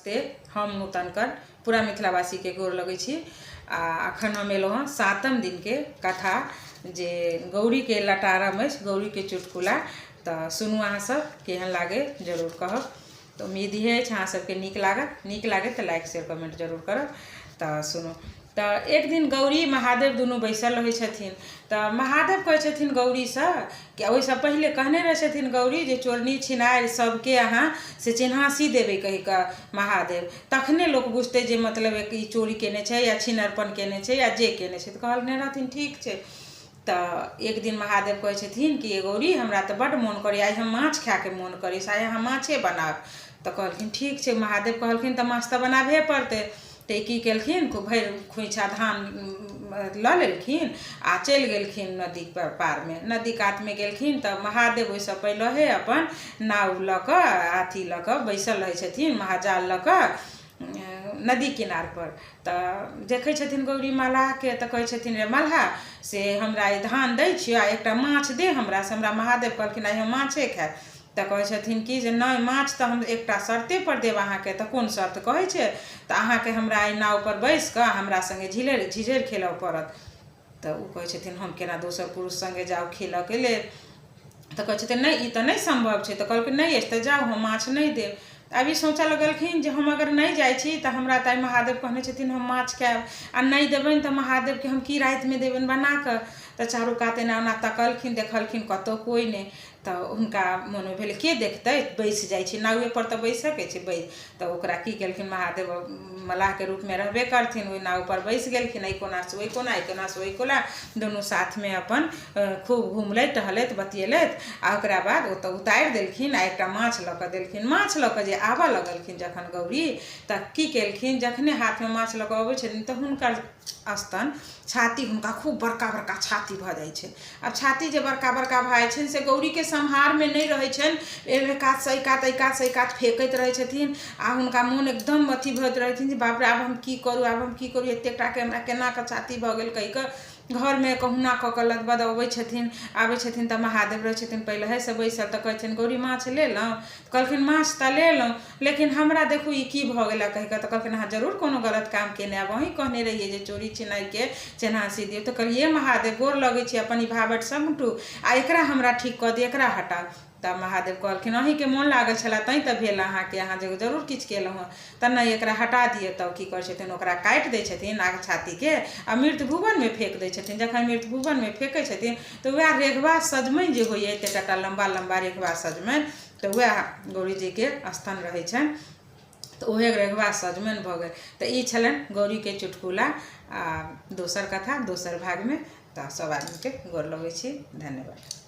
नमस्ते। हम नूतन कर पूरा मिथिलावासीके गोर लगै छी। आ अखन हम एलहुँ हँ सातम दिनके कथा जे गौरीके लटारम अछि, गौरीके चुटकुला। तऽ सुनू, अहाँ सब केहन लागे जरूर कहब। तऽ उम्मीद इहे अछि अहाँ सबके नीक लागत। नीक लागे तऽ लाइक, शेयर, कमेंट जरूर करब। तऽ सुनू। तऽ एक दिन गौरी महादेव दुनू बैसल रहै छथिन। तऽ महादेव कहै छथिन गौरीसँ कि ओहिसँ पहिले कहने रहै छथिन गौरी जे चोरनी छिनारि सबके अहाँ से चिन्हासी देबै कहि कऽ महादेव, तखने लोक बुझतै जे मतलब ई चोरी केने छै या छिनरपन केने छै या जे केने छै। तऽ कहने रहथिन ठीक छै। तऽ एक दिन महादेव कहै छथिन कि गौरी, हमरा तऽ बड्ड मोन करैए, आइ हम माछ खायके मोन करैए, से आइ अहाँ माछे बनायब। तऽ कहलखिन ठीक छै। महादेव कहलखिन तऽ माछ तऽ बनाबहे पड़तै। तऽ की केलखिन, भरि खोँइछा धान लऽ लेलखिन आ चलि गेलखिन नदी पारमे। नदी कातमे गेलखिन तऽ महादेव ओहिसँ पहिलहे अपन नाव लऽ कऽ, अथी लऽ कऽ बैसल रहै छथिन, महाजाल लऽ कऽ नदी किनारपर। तऽ देखै छथिन गौरी मलाहके, तऽ कहै छथिन, रे मलाह, से हमरा ई धान दै छियौ आ एकटा माछ दे हमरा, से हमरा महादेव कहलखिन आइ हम माछे खायब। तऽ कहै छथिन कि जे नहि, माछ तऽ हम एकटा शर्तेपर देब अहाँके। तऽ कोन शर्त कहै छै? तऽ अहाँके हमरा एहि नावपर बैसि कऽ हमरा सङ्गे झिलरि झिझरि खेलऽ पड़त। तऽ ओ कहै छथिन, हम केना दोसर पुरुष सङ्गे जाउ खेलऽके लेल? तऽ कहै छथिन, नहि, ई तऽ नहि सम्भव छै। तऽ कहलखिन, नहि अछि तऽ जाउ, हम माछ नहि देब। तऽ आब ई सोचऽ लगलखिन जे हम अगर नहि जाइ छी तऽ हमरा तऽ आइ महादेव कहने छथिन हम माछ खायब, आ नहि देबनि तऽ महादेवके हम की रातिमे देबनि बनाकऽ? तऽ चारू कात एना ओना तकलखिन, देखलखिन कतहु कोइ नहि। तऽ हुनका मोनमे भेलै, के देखतै, बैसि जाइ छी नावेपर, तऽ बैसि सकै छी बैस। तऽ ओकरा की केलखिन, महादेव मलाहके रूपमे रहबे करथिन, ओहि नावपर बैसि गेलखिन। एहि कोनासँ ओहि कोना, एहि कोनासँ ओहि कोना दुनू साथमे अपन खूब घुमलथि, टहलथि, बतियेलथि। आ ओकरा बाद ओतऽ उतारि देलखिन आ एकटा माछ लऽ कऽ देलखिन। माछ लऽ कऽ जे आबऽ लगलखिन जखन गौरी, तऽ की केलखिन, जखने हाथमे माछ लऽ कऽ अबै छथिन तऽ हुनकर स्तन, छाती, हुनका खूब बड़का बड़का छाती भऽ जाइ छै। आब छाती जे बड़का बड़का भऽ जाइ छनि से गौरीके सम्हारमे नहि रहै छनि। एहि कातसँ एहि कात, एहि कातसँ एहि कात फेकैत रहै छथिन। आ हुनका मोन एकदम अथी होइत रहै छनि जे बाप रे, आब हम की करू, आब हम की करू, एतेक टाके हमरा केना कऽ छाती भऽ गेल कहि कऽ घरमे कहुना कऽ कऽ लदबद अबै छथिन। आबै छथिन तऽ महादेव रहै छथिन पहिलहेसँ बैसल। तऽ कहै छथिन, गौरी, माछ लेलहुँ? कहलखिन, माछ तऽ लेलहुँ, लेकिन हमरा देखू ई की भऽ गेला कहि कऽ। तऽ कहलखिन, अहाँ जरूर कोनो गलत काम केने आयब, अहीँ कहने रहियै जे चोरी छिनारिके चेन्हासी दियौ। तऽ कहलियै, महादेव, गोर लगै छी, अपन ई भावट समटू आ एकरा हमरा ठीक कऽ दिअ, एकरा हटाउ। तऽ महादेव कहलखिन, अहीँके मोन लागल छलए तैँ तऽ भेल अहाँके, अहाँ जे जरूर किछु केलहुँ हँ। तऽ नहि, एकरा हटा दिअ। तब की करै छथिन, ओकरा काटि दै छथिन आग छातीके आ मृत भुवनमे फेक दै छथिन। जखन मृत भुवनमे फेकै छथिन तऽ उएह रेघबा सजमनि जे होइए, एतेक टा लम्बा लम्बा रेघबा सजमनि, तऽ उएह गौरीजीके स्तन रहै छनि, तऽ उएह रेघबा सजमनि भऽ गेल। तऽ ई छलनि गौरीके चुटकुला। आ दोसर कथा दोसर भागमे। तऽ सभ आदमीके गोर लगै छी, धन्यवाद।